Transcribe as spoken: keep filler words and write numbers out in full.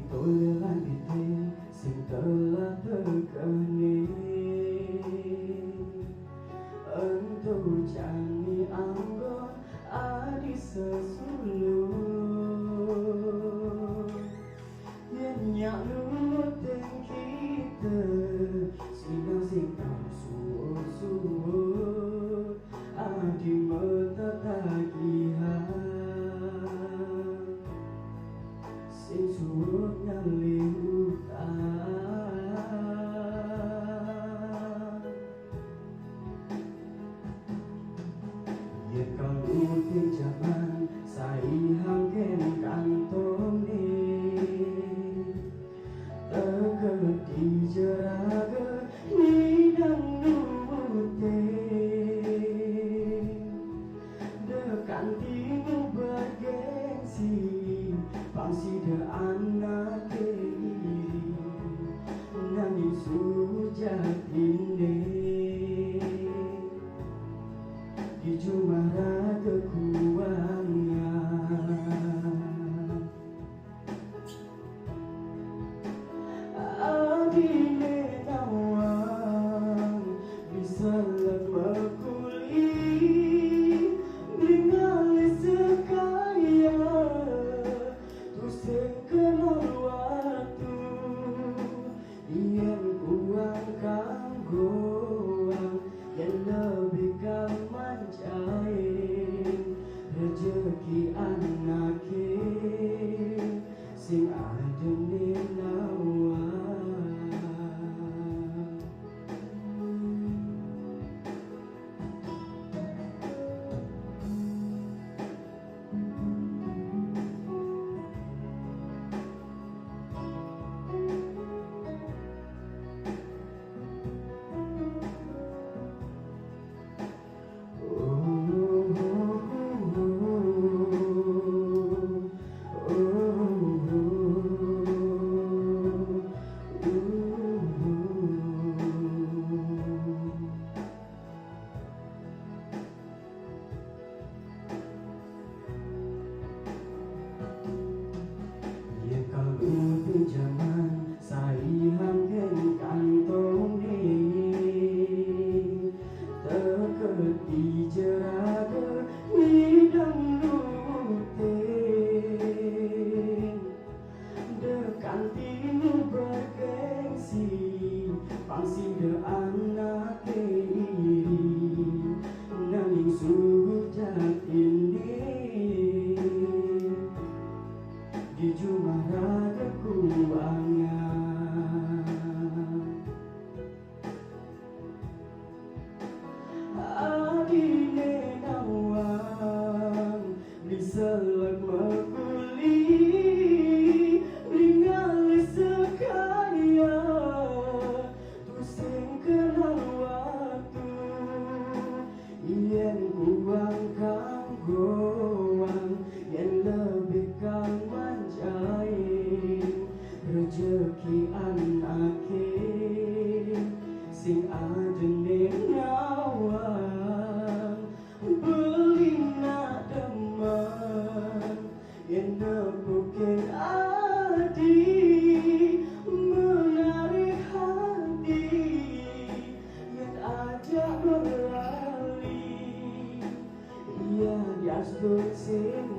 Toleran dite sing telah tekene, ento jani anggon adi sesuluh. Yen nyak nuting kita, sinau sing tau suwun-suwun, adi meta tagihan sing suwun ngalih utang. Yen kang nuting jaman, sai hangken kantone. Teke di jeraga nidang nuting. Dekan timu bergengsi, pang sida anake iri, nanging sujatine di jumah raga kuangan. Adine nawang, bisa lek mekuli, ningali sekaya, tusing kenal waktu. Yen kuang kanggoang, yen lebih kang manjain, rejeki anake sing adene nawang. Yen kalu pinjaman, sai hangken kantone. Teke di jeraga nidang nuting. Dekan timu bergengsi, pang sida anake iri, nanging sujatine di jumah raga kuangan. Adine nawang, bisa lek mekuli, ningali sekaya, tusing kenal waktu. Yen kuang kanggoang, yen lebih kang manjain, rejeki anake sing adene nawang. Beli nak demen, yen nepukin adi, menarik hati, yen ajak berlali, iya diastun sing